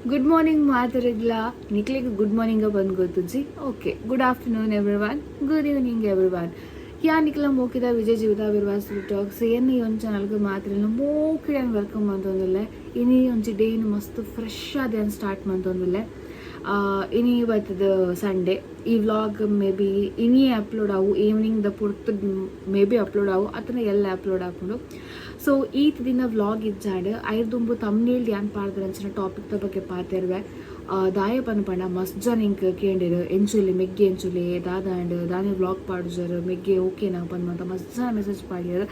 Good morning ಮಾತೆರೆಗ್ಲ. ನಿಕ್ಲೆಗ್ good morning ಬಂದ್ ಗೊತ್ತುಜಿ. Okay, good afternoon everyone, good evening everyone. ಯಾನ್ ನಿಕ್ಲ ಮೋಕಿದ ವಿಜಯ್ ಜೀವಿತ ಬಿರ್ವಾಸ್ ಟಾಕ್ಸ್ ಏನ್ ಈ ಒಂದು ಚಾನಲ್ಗೆ ಮಾತ್ರ ಮೋಕಿಡನ್ welcome ಮಂತೊಂದುಲ್ಲೆ. ಇನಿ ಒಂಜಿ ಡೇನ್ ಮಸ್ತ್ ಫ್ರೆಶ್ ಆದ್ ಯಾನ್ ಸ್ಟಾರ್ಟ್ ಮಂತೊಂದುಲ್ಲೆ. ಇನಿ ಬತ್ತದ ಸಂಡೇ. ಈ ವ್ಲಾಗ್ ಮೇ ಬಿ ಇನಿ ಅಪ್ಲೋಡ್ ಆವು, ಈವ್ನಿಂಗ್ ದ ಪೊರ್ತು ಮೇ ಬಿ ಅಪ್ಲೋಡ್ ಆವು, ಅತ್ತಂಡ ಎಲ್ಲ ಅಪ್ಲೋಡ್ ಆಪುಂಡು. ಸೊ ಈತ್ ದಿನ ವ್ಲಾಗ್ ಇಜ್ಜಾಂಡ್. ಐರ್ದುಂಬು ತಮ್ನೇಲ್ ಯಾನ್ ಪಾಡ್ದಿನಂಚಿನ ಟಾಪಿಕ್ ದ ಬಗ್ಗೆ ಪಾತೆರ್ವೆ. ದಾಯ ಪನ್ಪಂಡ ಮಸ್ತ್ ಜನ ಇಂಕ್ ಕೇಂಡೆರ್, ಎಂಚೊಲಿ ಮೆಗ್ಗೆ, ಎಂಚೊಲಿ, ದಾದಾಂಡ್, ದಾನೆ ವ್ಲಾಗ್ ಪಾಡುಜರ್, ಮೆಗ್ಗೆ ಓಕೆನಾ ಪನ್ಪಂತ ಮಸ್ತ್ ಜನ ಮೆಸೇಜ್ ಪಾಡ್ಯೆರ್.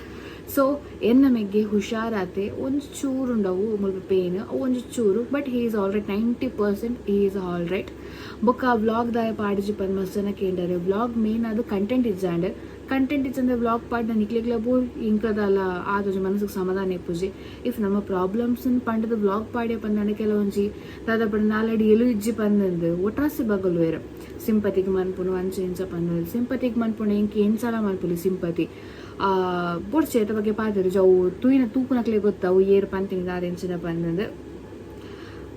ಸೊ ಎನ್ನ ಮೆಗ್ಗೆ ಹುಷಾರಾತೆ. ಒಂಜಿ ಚೂರು ಉಂಡವು ಮುಲ್ಪ ಪೇನ್, ಅವು ಒಂಜಿ ಚೂರು, but he is all right, 90% he is all right. ಬೊಕ್ಕ ವ್ಲಾಗ್ ದಾಯ ಪಾಡಿಜಿ ಪಂದ್ ಮಸ್ತ್ ಜನ ಕೇಂಡರ್. ವ್ಲಾಗ್ ಮೇನ್ ಅದು ಕಂಟೆಂಟ್ ಇಜ್ಜಾಂಡ್. ಕಂಟೆಂಟ್ ಇಜ್ಜಂದೆ ವ್ಲಾಗ್ ಪಾಡ್ನ ನಿಕ್ಲೆಗ್ಲ ಬೋರ್, ಇಂಕದಲ ಆದೊಂಜಿ ಮನಸ್ಸಿಗೆ ಸಮಾಧಾನ ಇಪ್ಪುಜಿ. If ನಮ್ಮ ಪ್ರಾಬ್ಲಮ್ಸ್ ಪಂಡದ ವ್ಲಾಗ್ ಪಾಡ್ಯ ಪಂದಾಂಡ ಕೆಲವೊಂಜಿ ದಾದ ಪಂಡ ನಾಲಡಿ ಎಲು ಇಜ್ಜಿ ಪಂದಂದು ಒಟ್ರಾಸಿ ಬಗಲುವೆರ್, ಸಿಂಪತಿಗ್ ಮನ್ಪುನು ಅಂಚ ಇಂಚ ಪಂದ್. ಸಿಂಪತಿಗ್ ಮನ್ಪುನು ಎಂಕ್ ಎಂಚಲ ಮನ್ಪುಲಿ ಸಿಂಪತಿ ಬೊಡ್ಚಿ, ಐತ ಬಗ್ಗೆ ಪಾತೆರುಜಿ. ಅವು ತೂಯಿನ ತೂಪುನಕ್ಲೆಗ್ ಗೊತ್ತು ಅವು ಏರ್ ಪಂತಿನಿ ದಾದ ಎಂಚಿನ ಪಂದಂದು.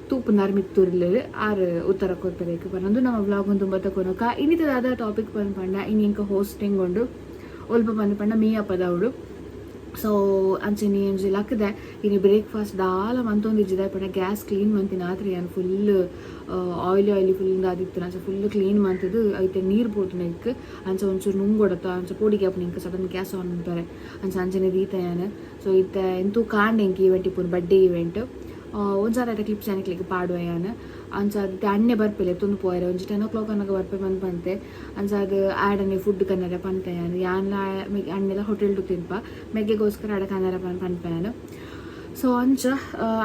ತೂಪುನಾರ್ ಮಿತ್ತೂರ್ಲೆರ್ ಆರ್ ಉತ್ತರ ಕೊರ್ಪೆರ್ ಪನ್ನೊಂದು ನಮ್ಮ ವ್ಲಾಗ್ ಒಂದು ಬತ್ತಕೊನಕ. ಇನ್ನಿತ ದಾದ ಟಾಪಿಕ್ ಪಂಡ ಇನಿ ಎಂಕ ಹೋಸ್ಟಿಂಗ್ ಉಂಡು. ಒಲ್ಪ ಪಂದ್ ಪಂಡ ಮೀಯಪ್ಪದವುಡು. ಸೊ ಅಂಚನೆ ಒಂಜಿ ಲಕ್ಕ್ದೆ. ಇನಿ ಬ್ರೇಕ್ಫಾಸ್ಟ್ ದಾಲ ಮಂತೊಂದಿಜ್ಜಿ ಪಂಡ ಗ್ಯಾಸ್ ಕ್ಲೀನ್ ಮಂತಿನ ಆತ್ರಿ ಯಾನ್. ಫುಲ್ ಆಯಿಲಿ ಆಯಿಲಿ ಫುಲ್ ಆದಿತ್ತು. ಅಂಚ ಫುಲ್ ಕ್ಲೀನ್ ಮಂತುದು ಐತೆ ನೀರು ಪೋತುನ ಇಕ್. ಅಂಚ ಒಂಚೂರು ನುಂಗೊಡತ ಅಂಚ ಪೋಡಿಗೆ ಆಪುನ ಇಂಕ್ ಸಡನ್ ಗ್ಯಾಸ್ ಆನ್ ಮನ್ಪರೆ. ಅಂಚ ಅಂಚನೆ ದೀತ ಯಾನ್. ಸೊ ಇತ್ತೆ ಎಂತೂ ಕಾಂಡೆ ಎಂಕ್ ಈವೆಂಟ್ ಇಪ್ಪುನು, ಬರ್ಡೇ ಈವೆಂಟ್. ಒಂಜಾರ ಐತ ಕ್ಲಿಪ್ಸ್ ಯಾನ್ ಪಾಡುವ ಯಾನ್. ಅಂಚ ಇತ್ತೆ ಅಣ್ಣೆ ಬರ್ಪೆಲೆ ಎತ್ತೊಂದು ಪೋಯೆರೆ, ಒಂಜಿ 10 ಓ ಕ್ಲಾಕ್ ಅನಗ ಬರ್ಪೆ ಪಂದ್ ಪಂತೆ. ಅಂಚ ಅದು ಆಡನೆ ಫುಡ್ ಕನ್ನರೆ ಪಂತೆ ಯಾನ್. ಯಾನ್ಲ ಅಣ್ಣೆಲ ಹೋಟೆಲ್ ತಿನ್ಪ, ಮೆಗ್ಗೆಗೋಸ್ಕರ ಆಡ ಕನ್ನರೆ ಪನ್ಪೆ ಯಾನ್. ಸೊ ಅಂಚ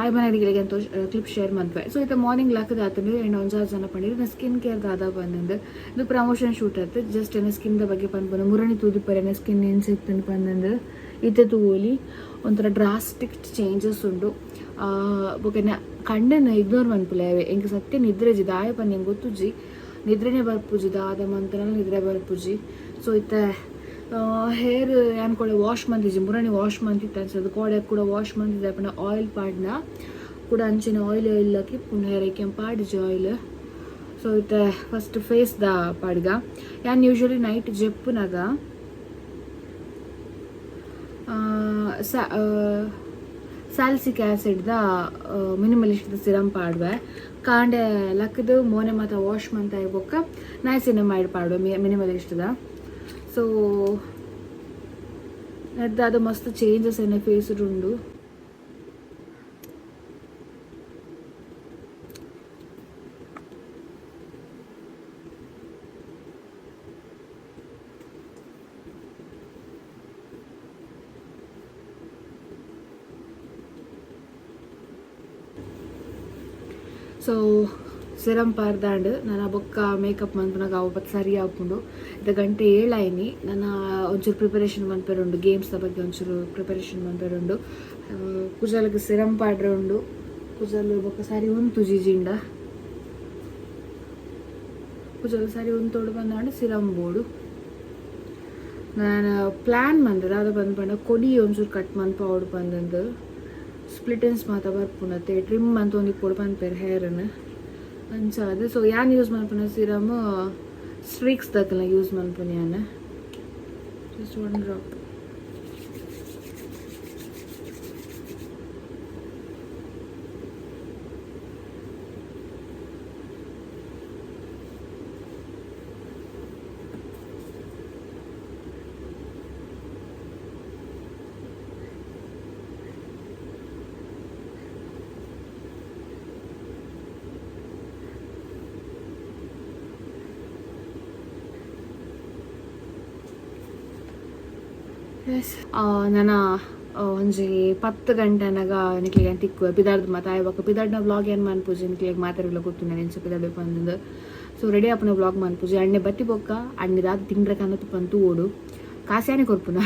ಆಯ್ ಮನೆಗೆ ಎಂತ ಕ್ಲಿಪ್ ಶೇರ್ ಮನ್ಪೆ. ಸೊ ಇತ್ತೆ ಮಾರ್ನಿಂಗ್ ಲಕ್ಕದ ಆತಂಡು. ಎಂಡ್ ಒಂಜಾರು ಜನ ಪಂಡಿರು ಸ್ಕಿನ್ ಕೇರ್ ದಾದ ಬಂದಂದು. ಇದು ಪ್ರಮೋಷನ್ ಶೂಟ್ ಆಯ್ತು, ಜಸ್ಟ್ ಎನ್ನ ಸ್ಕಿನ್ the ಬಗ್ಗೆ ಪನ್ಪುನು. ಮುರಣಿ ತೂದಿಪ್ಪರೆ ಎನ್ನ ಸ್ಕಿನ್ ಎಂಚ ಪಂದಂದು. ಇತ್ತೆ ತೂವೊಲಿ, ಒಂಥರ ಡ್ರಾಸ್ಟಿಕ್ ಚೇಂಜಸ್ ಉಂಡು. ಬೊಕ ಕಣ್ಣನ್ನು ಇಗ್ನೋರ್ ಮನ್ಪುಲೆ. ಎಂಕ್ ಸತ್ಯ ನಿದ್ರೆಜಿ, ದಾಯ ಪಂದ್ ಎಂಕ್ ಗೊತ್ತುಜಿ. ನಿದ್ರೆನೆ ಬರ್ಪುಜಿ, ದಾದ ಮಂತನಲ ನಿದ್ರೆ ಬರ್ಪುಜಿ. ಸೊ ಇತ್ತೆ ಹೇರ್ ಯಾನ್ ಕೋಡೆ ವಾಶ್ ಮಂತಿಜಿ, ಮುರಣಿ ವಾಶ್ ಮಂತಿತ್ತೆ. ಅನ್ಸದು ಕೋಡೆ ಕೂಡ ವಾಶ್ ಮಂತಿದ್ದೆ ಪಂಡ ಆಯಿಲ್ ಪಾಡ್ನ ಕೂಡ ಅಂಚಿನ ಆಯಿಲ್ ಆಯಿಲ್ ಹಾಕಿ ಹೇರ್ ಐಕೆ ಪಾಡಿಜಿ ಆಯಿಲ್. ಸೊ ಇತ್ತೆ ಫಸ್ಟ್ ಫೇಸ್ the ಪಾಡ್ಗ. ಯಾನ್ ಯೂಶಲಿ ನೈಟ್ ಜೆಪ್ಪುನಗ salicylic acid the minimalist serum ಪಾಡುವೆ. ಕಾಂಡೆ ಲಕ್ಕದು ಮೋನೆ ಮಾತ ವಾಶ್ ಮಂತ ಬೊಕ್ಕ ನೈಸಿನಮೈಡ್ ಪಾಡುವೆ ಮಿನಿಮಲಿಸ್ಟ್ the. So ಅದು ಮಸ್ತ್ ಚೇಂಜಸ್ ಎನ್ನ ಫೇಸ್ ಉಂಡು. ಸೊ ಸಿರಮ್ ಪಾರ್ದಾಂಡ್. ನನ ಬೊಕ್ಕ ಮೇಕಪ್ ಮನ್ಪುನಗ ಅವು ಪತ್ ಸರಿ ಆಪುಂಡು. ಇತ್ತೆ ಗಂಟೆ 7 ಆಯ್ನಿ. ನನ್ನ ಒಂಚೂರು ಪ್ರಿಪರೇಷನ್ ಮನ್ಪೆರೆ ಉಂಡು, ಗೇಮ್ಸ್ ಬಗ್ಗೆ ಒಂಚೂರು ಪ್ರಿಪರೇಷನ್ ಮನ್ಪೆರೆ ಉಂಡು. ಕುಜಲ್ಗ್ ಸಿರಮ್ ಪಾಡ್ರೆ ಉಂಡು. ಕುಜಲ್ ಬೊಕ್ಕ ಸರಿ ಉಂತು ಜಿಜಿಂಡ ಕುಜಲ್ ಸರಿ ಉಂತೋಡು ಬಂದಾಂಡ ಸಿರಮ್ ಬೋಡು. ನಾನು ಪ್ಲ್ಯಾನ್ ಮಂದೆ ದಾದ ಬಂದ್ ಪಂಡ ಕೊಡಿ ಒಂಚೂರು ಕಟ್ ಮನ್ಪಾವೊಡು ಪಂದಂದು. ಸ್ಪ್ಲಿಟೆನ್ಸ್ ಮಾತ ಬರ್ಪುಂಡತ್ತೆ, ಟ್ರಿಮ್ ಮಂತೊಂದು ಇಪ್ಪೊಡು ಪನ್ಪೆರ್ ಹೇರನ್. ಅಂಚ ಅದು. ಸೊ ಯಾನ್ ಯೂಸ್ ಮನ್ಪುನ ಸಿರಮ್ ಸ್ಟ್ರೀಕ್ಸ್ ದಕಲ್ನ ಯೂಸ್ ಮನ್ಪುನ ಯಾನ್. Just one drop. Yes, ನನ ಒಂಜಿ 10 ಗಂಟೆನಾಗ ನಿಕ್ಲೆಗ್ ತಿಕ್ಕುವೆ. ಪಿದಾಡ್ದು ಮಾತ ಆಯ್ ಬೊಕ್ಕ ಪಿದಾಡ್ನ ವ್ಲಾಗ್ ಏನ್ ಮನ್ಪುಜಿ. ನಿಕ್ಲೆಗ್ ಮಾತೆರೆಗ್ಲ ಗೊತ್ತುಂಡು ಎಂಚ ಪಿದಾಡ್ವೆ ಪಂದ್. ಸೊ ರೆಡಿ ಆಪುನ ವ್ಲಾಗ್ ಮನ್ಪುಜಿ. ಅಣ್ಣೆ ಬತ್ತಿ ಬೊಕ್ಕ ಅಣ್ಣೆ ದಾದ ತಿಂಡ್ರೆ ಕನತ್ ಪಂದ್ ತೂವೊಡು. ಕಾಸ್ಯಾನೆ ಕೊರ್ಪುನ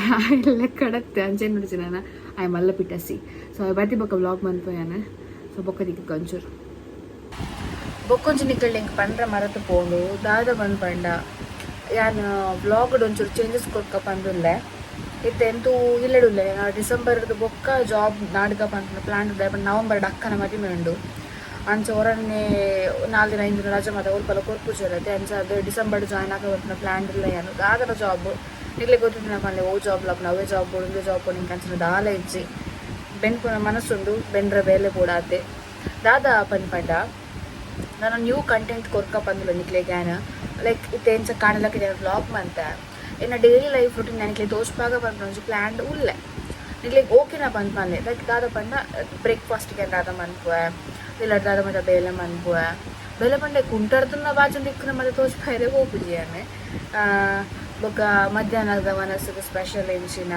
ಲೆಕ್ಕಡತ್ತೆ ಅಂಚೆ ನೋಡ್ಚಿ ನಾನು ಆಯ್ ಮಲ್ಲ ಪಿಟ್ಟಸಿ. ಸೊ ಆಯ್ ಬತ್ತಿ ಬೊಕ್ಕ ವ್ಲಾಗ್ ಮನ್ಪು ಸೊ ಬೊಕ್ಕ ದಿಕ್ಕ ಒಂಚೂರು ಬೊಕ್ಕೊಂಚಿ ನಿಕ್ಕಳ್ಳಿ ಎಂಕ್ ಪಂಡ್ರ ಮರತ್ ಪೋಂಡು. ದಾದ ಬಂದ್ ಪಂಡ ಯಾನ್ ವ್ಲಾಗ್ ಒಂಚೂರು ಚೇಂಜಸ್ ಕೊರ್ಕ ಪಂದುಲ್ಲೆ. ಇತ್ತೆ ಎಂತೂ ಇಲ್ಲಡುಲ್ಲೆ. ಡಿಸೆಂಬರ್ ಬೊಕ್ಕ ಜಾಬ್ ನಾಡ್ಕ ಪನ್ಪುನ ಪ್ಲಾನ್ ಉಂಡು. ಬಟ್ ನವಂಬರ್ ಅಕ್ಕನ ಮದಿಮೆ ಉಂಡು. ಅಂಚ ಒರನೆ 4 ದಿನ 5 ದಿನ ರಜೆ ಮಾತ ಒಲ್ಪಲ ಕೊರ್ಪುಜೆರ್ ಅಂಚಾದ್ ಡಿಸೆಂಬರ್ ಜಾಯ್ನ್ ಆಕ ಬರ್ಪಿನ ಪ್ಲಾನ್ ಇಲ್ಲ ಯಾನ್. ದಾದನ ಜಾಬ್ ನಿಕ್ಲೆ ಗೊತ್ತಿತ್ತಿನ ಪನ್ಲೆ, ಓ ಜಾಬ್ ಲಾಪುನ, ಅವೇ ಜಾಬ್ ಬೋಡು, ಉಂದೇ ಜಾಬ್ ಬೋಡು, ಎಂಕ್ ಅಂಚಿನ ದಾಲ ಇಜ್ಜಿ. ಬೆನ್ಪುನ ಮನಸ್ಸುಂಡು, ಬೆನ್ರ ಬೇಲೆ ಬೋಡಾತೆ. ದಾದ ಪನ್ಪಂಡ, ನಾನು ನ್ಯೂ ಕಂಟೆಂಟ್ ಕೊರ್ಕ ಪಂದುಲ್ಲ ನಿಕ್ಲೆಗ್ ಯಾನ್. ಲೈಕ್ ಇತ್ತೆ ಎಂಚ ಕಾಣಲಕ್ಕೆ ವ್ಲಾಗ್ ಮಂತೆ, ಎನ್ನ ಡೈಲಿ ಲೈಫ್ ರುಟೀನ್ ನಿಕ್ಲೆ ತೋಜ್ಪಾಗ ಪನ್ಪಿನ ಒಂಜಿ ಪ್ಲ್ಯಾನ್ ಉಲ್ಲೆ. ನಿಕ್ಲೆಗ್ ಓಕೆನಾ ಪನ್ಪನ್ಲೆ. ಲೈಕ್ ದಾದ ಪಂಡ, ಬ್ರೇಕ್ಫಾಸ್ಟ್ಗೆ ದಾದ ಮನ್ಪುವೆ, ಇಲ್ಲಡ್ ದಾದ ಮಾತ ಬೇಲೆ ಮನ್ಪುವೆ. ಬೇಲೆ ಪಂಡ ಕುಂಟರ್ದುನ್ನ ಬಾಜೊಂದು ಇಕ್ಕುನ ಮಾತ ತೋಜ್ಪಾಯೆರೆ ಪೋಪುಜಿ ಯಾನ್. ಬೊಕ್ಕ ಮಧ್ಯಾಹ್ನದ ವನಸುಗು ಸ್ಪೆಷಲ್ ಎಂಚಿನ,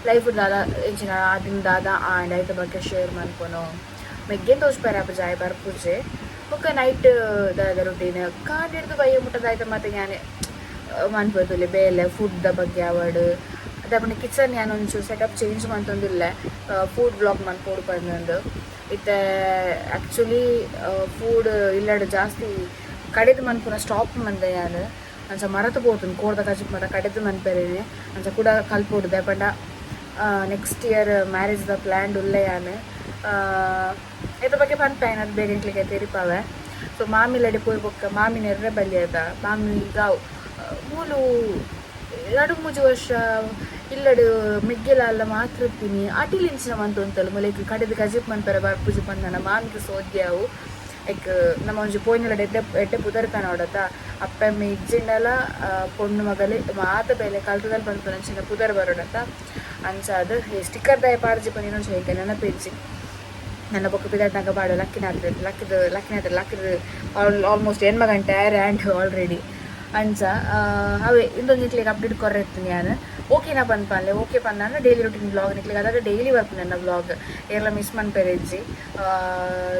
ಲೈಫ್ ದಾದ ಎಂಚಿನ, ಆ ದಿನ ದಾದ ಆಂಡ್, ಐತ ಬಗ್ಗೆ ಶೇರ್ ಮನ್ಪುನು. ಮೆಗ್ಗೆನ್ ತೋಜ್ಪಾಯೆರೆ ಆಪುಜಿ, ಆಯೆ ಬರ್ಪುಜೆ. ಬೊಕ್ಕ ನೈಟ್ ದಾದ ರುಟೀನ್, ಕಾಂಡೆಡ್ದ್ ಬಯ್ಯ ಮುಟ್ಟ ದಾಯ್ತ ಮಾತ ಯಾನ್ ಮನ್ಪೊತುಲ್ಲೆ ಬೇಲೆ, ಫುಡ್ ದ ಬಗ್ಗೆ ಆವಡ್. ದಾದ ಕಿಚನ್ ಯಾನ್ ಒಂಚೂರು ಸೆಟಪ್ ಚೇಂಜ್ ಮಂತೊಂದುಲ್ಲೆ, ಫುಡ್ ವ್ಲಾಗ್ ಮನ್ಪೊಡು ಪಂದ್. ಇತ್ತೆ ಆ್ಯಕ್ಚುಲಿ ಫುಡ್ ಇಲ್ಲಡ್ ಜಾಸ್ತಿ ಕಡೆದು ಮನ್ಪುನ ಸ್ಟಾಪ್ ಮಂದೆ ಯಾನ್. ಅಂಚ ಮರತ್ ಪೋತುಂಡು ಕೋರ್ದ ಕಜಿಪು ಮಾತ ಕಡೆದು ಮನ್ಪೆರೇನೆ. ಅಂಚ ಕೂಡ ಕಲ್ಪೊಡು, ದಾಯೆ ಪಂಡ ನೆಕ್ಸ್ಟ್ ಇಯರ್ ಮ್ಯಾರೇಜ್ ದ ಪ್ಲ್ಯಾನ್ ಉಲ್ಲೆ ಯಾನ್. ಐತ ಬಗ್ಗೆ ಪನ್ಪೆ ಅದು ಬೇಗ ಎಂಕ್ಲೆಗ್ ತೆರಿಪಾವೆ. ಸೊ ಮಾಮಿಲಡೆ ಪೋಯಿ ಬೊಕ್ಕ ಮಾಮಿ ನೆರ್ರೆ ಬಲ್ಯದ ಮಾಮಿ ಗಾವ್ ಮೂಲು 2-3 ವರ್ಷ ಇಲ್ಲಡ್ ಮೆಗ್ಗೆಲ ಅಲ್ಲ ಮಾತ್ರ ಇತ್ತೀನಿ. ಅಟಿಲ್ ಇಂಚಿನ ಮಂತೊಂತಲು ಮುಲೆಕ್ ಕಡೆದು ಕಜಿಪ್ ಮನ್ಪೆರೆ ಬರ್ಪುಜಿ ಪಂದನ ಮಾಮಿಗ್ ಸೋದ್ಯ ಅವು. ಲೈಕ್ ನಮ್ಮ ಒಂಜಿ ಪೋಯಿನಲಡ್ ಎಡ್ಡೆ ಎಡ್ಡೆ ಪುದರ್ ಕನೋಡತ್ತ, ಅಪ್ಪೆ ಅಮ್ಮೆ ಇಜ್ಜಿಂಡಲ ಪೊಣ್ಣು ಮಗಲೆ ಮಾತ ಬೇಲೆ ಕಲ್ತದಲ್ಲಿ ಪನ್ಪುನಂಚಿನ ಪುದರ್ ಬರೋಡತ್ತ. ಅಂಚಾದ್ ಈ ಸ್ಟಿಕ್ಕರ್ ದಾಯ ಪಾಡ್ಜಿ ಪಂದಿನ ಒಂಜಿ ಎಂಕ್ ನೆನಪಿಜ್ಜಿ. ನನ್ನ ಬೊಕ್ಕ ಪಿದಾಡ್ನಾಗ ಬಾಡು ಲಕ್ಕಿನಾತ್ರ ಲಕ್ಕಿದ ಲಕ್ಕಿನಾತ್ರ ಲಕ್ಕಿದ ಆಲ್ಮೋಸ್ಟ್ 8 ಗಂಟೆ ಆಯ್ರೆ ಆ್ಯಂಡ್ ಆಲ್ರೆಡಿ. ಅಂಚ ಅವೇ ಇಂದೊಂದು ನಿಕ್ಲೆಗ್ ಅಪ್ಡೇಟ್ ಕೊರ್ರೆ ಇತ್ತೀನಿ ಯಾನ್. ಓಕೆನಾ ಪನ್ಪನ್ಲೆ. ಓಕೆ ಪನ್ನಾನ ಡೈಲಿ ರುಟೀನ್ ವ್ಲಾಗ್ ನಿಕ್ಲೆಗ್ ಅದಾದ ಡೈಲಿ ಬರ್ಪುಂಡು ನನ್ನ ವ್ಲಾಗ್, ಏರ್ಲ ಮಿಸ್ ಮನ್ಪೆರೆ ಇಜ್ಜಿ.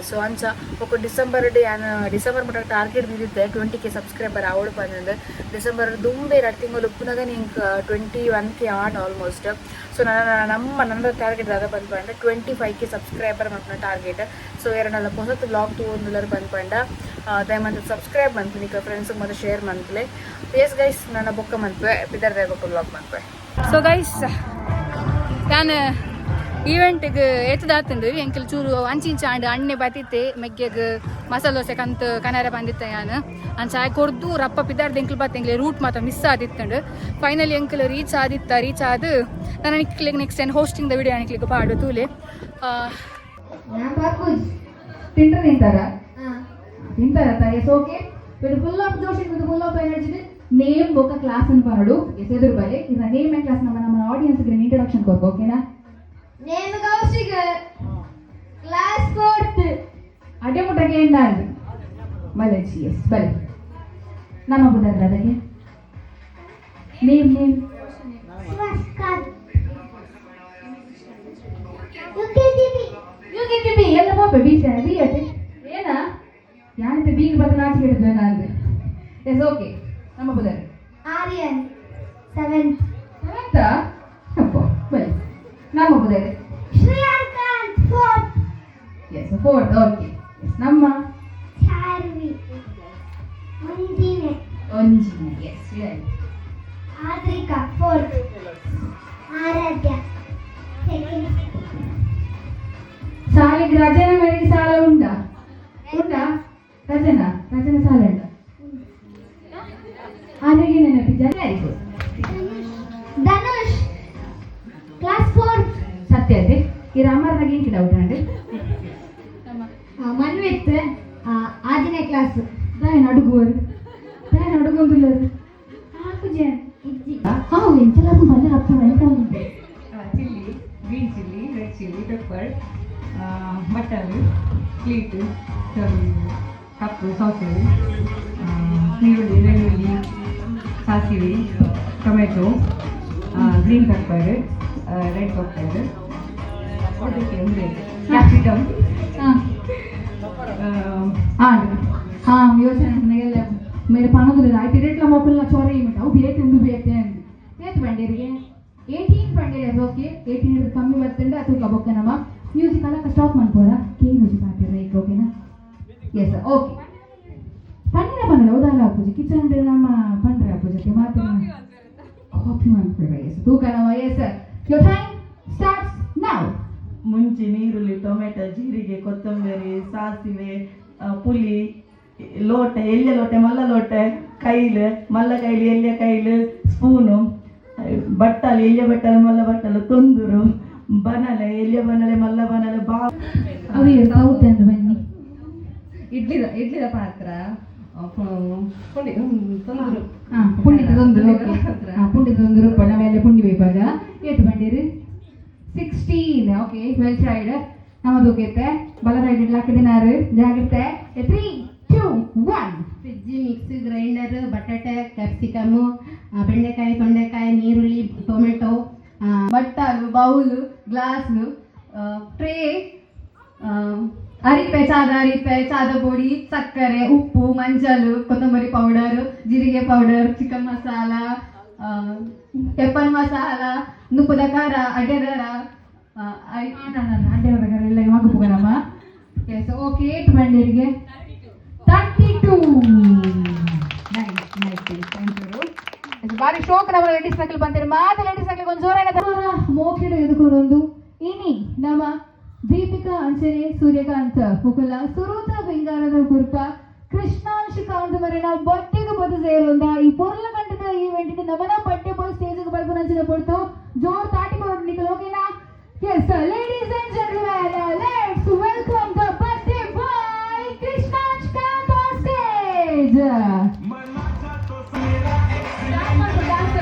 ಸೊ ಅಂಚ ಬೊಕ್ಕ ಡಿಸೆಂಬರ್ ಯಾನ್ ಡಿಸೆಂಬರ್ ಮುಟ್ಟ ಟಾರ್ಗೆಟ್ ದೀದಿತ್ತೆ, 20K subscriber ಆವೊಡು ಪಂದ್. ಡಿಸೆಂಬರ್ ದುಂಬೆ 2 ತಿಂಗಳು ಉಪ್ಪುನಾಗ ಎಂಕ್ 21K on almost. So ನನ್ನ ನಮ್ಮ ನನ್ನ ಟಾರ್ಗೆಟ್ ದಾದ ಪನ್ಪಂಡ, 25K subscriber ಮಲ್ಪುನ ಟಾರ್ಗೆಟ್. ಸೊ ಏರನಲ್ಲ ಪೊಸತ್ ವ್ಲಾಗ್ ತೂವೊಂದುಲ್ಲರ್ ಪನ್ಪಂಡ, ದಯಮಂತ್ ಸಬ್ಸ್ಕ್ರೈಬ್ ಮನ್ಪು, ನಿಕ್ಕ ಫ್ರೆಂಡ್ಸ್ ಮತ್ತೆ ಶೇರ್ ಮನ್ಪುಲೆ. ಎಸ್ ಗೈಸ್, ನನ್ನ ಬೊಕ್ಕ ಮನ್ಪೆ, ಪಿದರ್ದ ಬೊಕ್ಕ ವ್ಲಾಗ್ ಮನ್ಪೆ. ಸೊ ಗೈಸ್, ಯಾನ್ ಈವೆಂಟ್ಗೆ ಏತದಾತುಂಡು. ಎಂಕಲ್ ಚೂರು ಅಂಚಿಂಚ ಆಂಡ್. ಅಣ್ಣೆ ಬತ್ತಿತ್ತೆ, ಮೆಗ್ಗೆಗ್ ಮಸಾಲೆ ದೋಸೆ ಕಂತ್ ಕನರೆ ಬಂದಿತ್ತೆ ಯಾನ್. ಅಂಚ ಆಯ್ ಕೊರ್ದು ರಪ್ಪ ಪಿದಾರ್ದ ಎಂಕಲ್ ಬತ್ತ. ಎಂಕ್ಲೆ ರೂಟ್ ಮಾತ ಮಿಸ್ ಆದಿತ್ತುಂಡು. ಫೈನಲಿ ಎಂಕಲ್ ರೀಚ್ ಆದಿತ್ತ. ರೀಚ್ ಆದ್ ನಾನು ನಿಕ್ಲೆಗ್ next time hosting the video ನಿಕ್ಲೆಗ್ ಪಾಡು ತೂಲೆ. ഞാൻ പാക്കൂജ്. ತಿಂಟ್ರೆ ತಿಂತಾರ ತಿಂತಾರ. Yes, okay, with full of josh, with full of energy name ಬೊಕ್ಕ ಕ್ಲಾಸ್ ಅನ್ನು ಪನೊಡು. ಎಸ್, ಎದುರು ಬಲೆ. ಇನ್ನ ನೇಮ್ ಅಂಡ್ ಕ್ಲಾಸ್, ನಮ್ಮ ನಮ್ಮ ಆಡಿಯನ್ಸ್ ಇಂಟ್ರೊಡಕ್ಷನ್ ಕೊರ್ಪ, ಓಕೆನಾ? Name Kaushik, class fourth. ಅಡೆ ಮುಟ್ಟಕ್ಕೆ ಎಂದಾಂದು ಬಲೆ. ಎಸ್, ಬಲೆ. ನಮ್ಮ ಬುಧರ ಅದಕ್ಕೆ ನೇಮ್ ನೇಮ್. ಸ್ವಸ್ಕಾರ್, UKG B. U K G B ಎಲ್ಲ ಪೋಪೆ ಬಿ ಬಿ ಅತ್ತೆ ಏನಾ ಯಾನಿತ್ತೆ ಬೀಗ್ ಬತ್ತ ನಾಚಿಕೆ ಹಿಡಿದು ನಾನು. ಎಸ್, ಓಕೆ, ನಮ್ಮ ಬುಧರ್. Aryan, seventh. ಸೆವೆಂತ ಅಪ್ಪ. ಬಲೆ, ನಮ್ಮ ಬುಧರ್. Shreyankanth, fourth. Yes, fourth, okay. Yes, ನಮ್ಮ ಚಾರ್ವಿ, ಮುಂದಿನ. ಒಂಜಿನ. Yes. Adrika, fourth. Aradhya, second. ಸಾಲಿಗೆ ರಜನ ಮೇರೆಗೆ ಸಾಲ ಉಂಟಾ? ಉಂಟಾ ರಜನ? ರಜನ ಸಾಲ ಉಂಟಾ? ಆರೋಗ್ಯ ನೆನಪಿದ್ದ. Very good. Dhanush, class fourth. ಸತ್ಯ ಅದೇ. ಈ ರಾಮರ್ನಾಗ ಎಂಕ್ ಡೌಟ್ ಅಂಡ್. ಮನ್ವಿತ್, ಆಜನೇ ಕ್ಲಾಸ್. ದಾಯ ನಡುಗುವರು, ದಾಯ ನಡುಗೊಂದುಲ್ಲರು ಹಾಕುಜೆ. ಇಜ್ಜಿ. ಹಾ, ಎಂಚಲ ಮಲ್ಲ ಅಪ್ಪ ಎಂತ. Chilli, green chilli, red chilli, pepper, butter, plate, cup, saucer, ಈರುಳ್ಳಿ, ಬೆಳ್ಳುಳ್ಳಿ, ಸಾಸಿವೆ, tomato, green pepper, red pepper, ಅದಕ್ಕೆ ಒಂದು ಕ್ಯಾಪ್ಸಿಕಮ್. ಹಾ ಹಾ ಯೋಚನೆ ಎಲ್ಲ ಮೇರೆ ಪನೊಂದುಲ್ಲ. ಆಯ್ತು, ರೇಟ್ಲ ಮೊಬೈಲ್ ಚೊರ ಇಮಿಟ ಅವು ಬೇತೆ ಉಂದು ಬೇತೆ ಅಂದು. ಏತ್ ಬಂಡೇರಿಗೆ? 18 ಬಂಡೇರಿ. ಓಕೆ, 18 ಹಿಡಿದು ಕಮ್ಮಿ ಬರ್ತಂಡ ತೂಕ. ಬೊಕ್ಕ ನಮ್ಮ ಮ್ಯೂಸಿಕ್ ಅಲ್ಲ ಸ್ಟಾಪ್ ಮಾಡ್ಬೋದಾ? ಕೆ ಮ್ಯೂಸಿಕ್ ಹಾಕಿರ ಈಗ, ಓಕೆನಾ? Yes, okay. ಪನ್ನಿನ ಪನ್ನಲ್ಲ ಹೌದಲ್ಲ ಪೂಜೆ ಕಿಚನ್ ನಮ್ಮ ಪಂಡ್ರೆ ಪೂಜೆ ಮಾತಿನ ಕಾಪಿ ಮಾಡ್ಬೇಡ. ಎಸ್, ತೂಕ ನಮ್ಮ. Yes, your time starts now. ಮುಂಜಿ. ಮುಂಚಿ, ನೀರುಳ್ಳಿ, ಟೊಮೆಟೊ, ಜೀರಿಗೆ, ಕೊತ್ತಂಬರಿ, ಸಾಸಿವೆ, ಪುಲಿ, ಲೋಟೆ, ಎಲ್ಯ ಲೋಟೆ, ಮಲ್ಲ ಲೋಟೆ, ಕೈಲ್, ಮಲ್ಲ ಕೈಲು, ಎಲ್ಯ ಕೈಲು, ಸ್ಪೂನು, ಬಟ್ಟಲು, ಎಲ್ಯ ಬಟ್ಟಲು, ಮಲ್ಲ ಬಟ್ಟಲು, ತೊಂದುರು, ಬನಲೆ, ಎಲ್ಯ ಬನಲೆ, ಮಲ್ಲ ಬನಲೆ, ಬಾ. ಅವು ಸೌತ್ ಬನ್ನಿ. ಇಡ್ಲಿದ ಇಡ್ಲಿದ ಪಾತ್ರ, ಪುಂಡಿ ತೊಂದರು. ಪುಂಡಿ ತೊಂದರು, ಪುಂಡಿ ತೊಂದರು. ಬಣ್ಣ ಮೇಲೆ ಪುಂಡಿ ಬೇಪಾಗ ಏತು ಬಂಡೀರು? 16. Okay, well tried. ನಮ್ಮದು ಓಕೆ. ಬಲ ರೈಡ್ ಇಡ್ಲಾಕಿದಿನಾರು, ಜಾಗ್ರತೆ. 3, 2, 1. ಫ್ರಿಜ್, ಮಿಕ್ಸಿ, ಗ್ರೈಂಡರ್, ಬಟಾಟೆ, ಕ್ಯಾಪ್ಸಿಕಮು, ಬೆಂಡೆಕಾಯಿ, ತೊಂಡೆಕಾಯಿ, ನೀರುಳ್ಳಿ, ಟೊಮೆಟೊ. ಬಟ್ಟಲು, ಬೌಲು, ಗ್ಲಾಸು, ಟ್ರೇ, ಅರಿಪೆ, ಚಾದ ಅರಿಪೆ, ಚಾದ ಪೊಡಿ, ಸಕ್ಕರೆ, ಉಪ್ಪು, ಮಂಜಲು, ಕೊತ್ತಂಬರಿ ಪೌಡರ್, ಜೀರಿಗೆ powder, chicken masala, pepper masala, ನುಪ್ಪದ ಖಾರ, ಅಡ್ಡೆದಾರ. ಅಡ್ಡೆದಾರ ಎಲ್ಲ ಮಗು. Yes, okay. ಏಟ್ ಬಂಡೀರಿಗೆ? 32. Nice, nice, thank you. ಬಾರಿ ಶೋಕ್. ನಮ್ಮ ಲೇಡೀಸ್ ನಕಲ್ ಬಂತೀರಿ ಮಾತ. ಲೇಡೀಸ್ ನಕಲ್ ಒಂದು ಜೋರಾದ ಮೋಕಿಡು ಎದುಕೊಂಡೊಂದು. ಇನಿ ನಮ್ಮ ದೀಪಿಕಾ ಅಂಚನೆ ಸೂರ್ಯಕಾಂತ್ ಮುಕುಲ ಸುರೂತ ಬೆಂಗಾರದ ಕುರ್ಪ ಕೃಷ್ಣಾಂಶಿಕಾಂತ್ ಮರಿನ ಬಟ್ಟೆಗೆ ಬದು ಸೇರೊಂದ ಈ ಪೊರ್ಲ ಕಂಠದ ಈವೆಂಟ್ ನಮನ ಪಟ್ಟೆ ಪೋಯಿ ಸ್ಟೇಜ್ ಬರ್ಪುನಂಚಿನ ಪೊರ್ತು ಜೋರ್ ತಾಟಿ ಕೊರಡು ನಿಕಲ್, ಓಕೆನಾ? Yes, ladies and gentlemen, let's welcome the birthday boy Krishnanshikant on stage. Dance ಮಾಡ್ಕೊ, dance.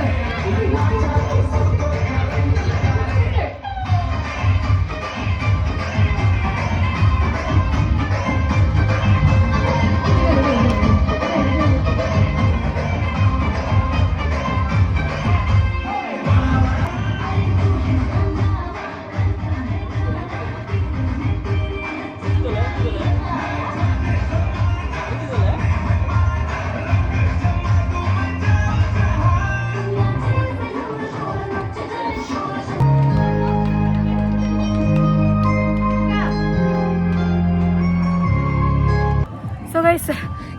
So guys,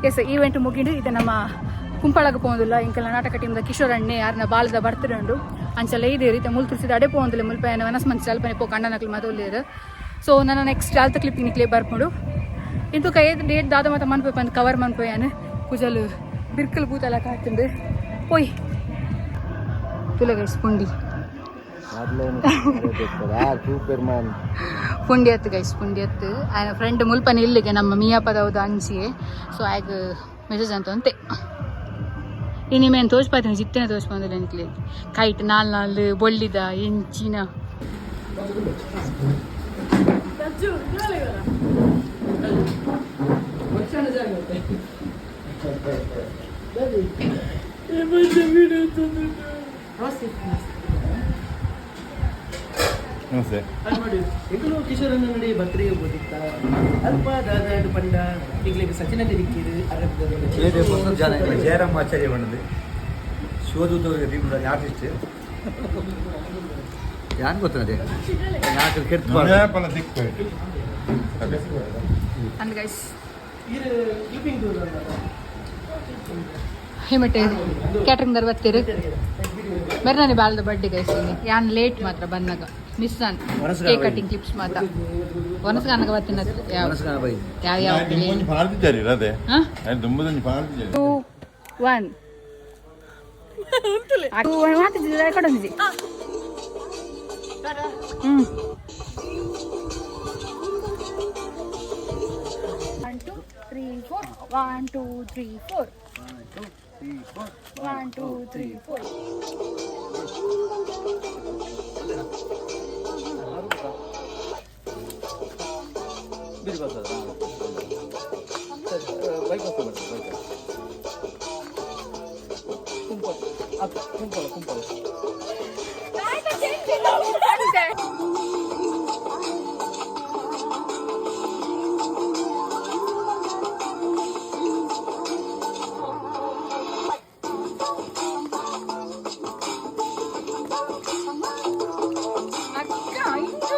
yes, event ಮುಗಿಂಡು. ಇದು ನಮ್ಮ ಕುಂಪಳಗ ಪೋಂದಿಲ್ಲ. ಇಂಕೆಲ್ಲ ನಾಟಕ ಟೀಮ್ದ ಕಿಶೋರ್ ಅಣ್ಣೆ ಯಾರನ್ನ ಬಾಲದ ಬರ್ತ್ಡೇ ಉಂಡು. ಅಂಚಲ ಇದೆ ರೀತಿ ಮುಲ್ ತುರ್ಸಿದ ಅಡೆ ಪೋಂದಿಲ್ಲ. ಮುಲ್ಪ ವನಸ್ ಮಂಚ ಅಲ್ಪನೆ ಪೋ ಕಂಡನಕ್ಲು ಮದೊಲ್ಲೇರು. ಸೊ ನನ್ನ ನೆಕ್ಸ್ಟ್ ಆಲ್ತ ಕ್ಲಿಪ್ ನಿಕ್ಲೆ ಬರ್ಪುಂಡು. ಇಂತು ಕೈ ಡೇಟ್ ದಾದ ಮಾತ ಮನ್ಪೋಯ್ ಬಂದು ಕವರ್ ಮನ್ಪೋಯಾನು. ಕುಜಲು ಬಿರ್ಕಲ್ ಬೂತಲ ಕಾತುಂಡು. ಪೋಯ್ ತುಲೆ ಗೈಸ್, ಪುಂಡಿ. ಸೂಪರ್. ಪುಂಡಿ ಅತ್ತು ಗೈಸ್, ಪುಂಡಿ ಅತ್ತು. ಆಯನ ಫ್ರೆಂಡ್ ಮುಲ್ಪನೆ ಇಲ್ಲಿಗೆ ನಮ್ಮ ಮಿಯಾಪದೌದು ಅಂಚಿಯೇ. ಸೊ ಆಯ್ಗ ಮೆಸೇಜ್ ಅಂತ ಅಂತೆ. ಇನಿ ಮೇನ್ ತೋಜ್ಪಾತೀನಿ, ಜಿತ್ತನೆ ತೋಜ್ಪಂದಿಲ್ಲ ನಿಕ್ಲೆ. ಕೈಟ್ ನಾಲ್ ನಾಲ್ ಬೊಳ್ಳಿದ ಎಂಚಿನ. ನಮಸ್ತೆ. ಎಂಕುಲು ಕಿಶೋರನ್ನ ನಡಿ ಬತ್ರಿಗೆ ಬೋದಿತ್ತ ಅಲ್ಪ ದಾದ ಪಂಡ ಎಂಕ್ಲೆಗ್ ಸಚಿನ ತಿರಿಕೀರು. ಜಯರಾಮ್ ಆಚಾರ್ಯ ಬಣ್ಣದು ಶಿವದೂತ ಟೀಮ್ ಆರ್ಟಿಸ್ಟ್ ಯಾನ್ ಗೊತ್ತದೆ ಯಾಕೆ ಕೆಟ್ಟ. ಅಂದ್ ಗೈಸ್ ಇರು ಕ್ಲಿಪ್ಪಿಂಗ್. ಹೇಮಟೆ ಕ್ಯಾಟ್ರಿಂಗ್ there ಬರ್ತೀರಿ. ಮೆರ್ನಾನೆ ಬಾಲ್ದ ಬರ್ಡೇ ಗೈಸ್. ಯಾನ್ ಲೇಟ್ ಮಾತ್ರ ಬಂದಾಗ ಮಿಸ್ ಅನ್ ಕೇಕ್ ಕಟಿಂಗ್ ಕ್ಲಿಪ್ಸ್ ಮಾತ್ರ. ಒನಸ್ಗಾನಗ ಬರ್ತೀನಿ. ಯಾವ ಯಾವ ಯಾವ? ಅದೇ. ಹಾ? ದುಂಬದೊಂಜಿ ಪಾರ್ದಿದ್ದಾರೆ. 2 1 2 1 ಮಾತಿದ್ದಿಲ್ಲ ಕಡೊಂಜಿ. 1 2 3 4, 1 2 3 4, 1 2 3 4. Bike bike. ಕುಂಪಲ ಕುಂಪಲ. ಅಕ್ಕ ಇಂಜು.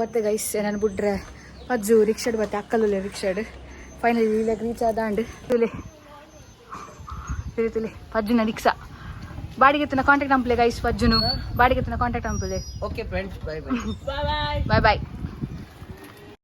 ಬತ್ತೆ ಗೈಸ್. ನಾನು ಬುಡ್ರೆ ಪಜ್ಜು ರಿಕ್ಷಾಡ್ ಬತ್ತೆ, ಅಕ್ಕಲುಲೆ ರಿಕ್ಷಾಡ್. ಫೈನಲಿ ಇಲ್ಲ ರೀಚ್ ಆದಾಂಡ್. ತುಲೆ ತುಲೆ ತುಲೆ, ಪಜ್ಜುನ ರಿಕ್ಷಾ ಬಾಡಿಗೆ ಎತ್ತನ ಕಾಂಟ್ಯಾಕ್ಟ್ ಅಂಪ್ಲೆ ಗೈಸ್. ಪಜ್ಜುನು ಬಾಡಿಗೆ ಎತ್ತನ ಕಾಂಟ್ಯಾಕ್ಟ್ ಅಂಪುಲೆ. Okay friends, bye bye. Bye bye.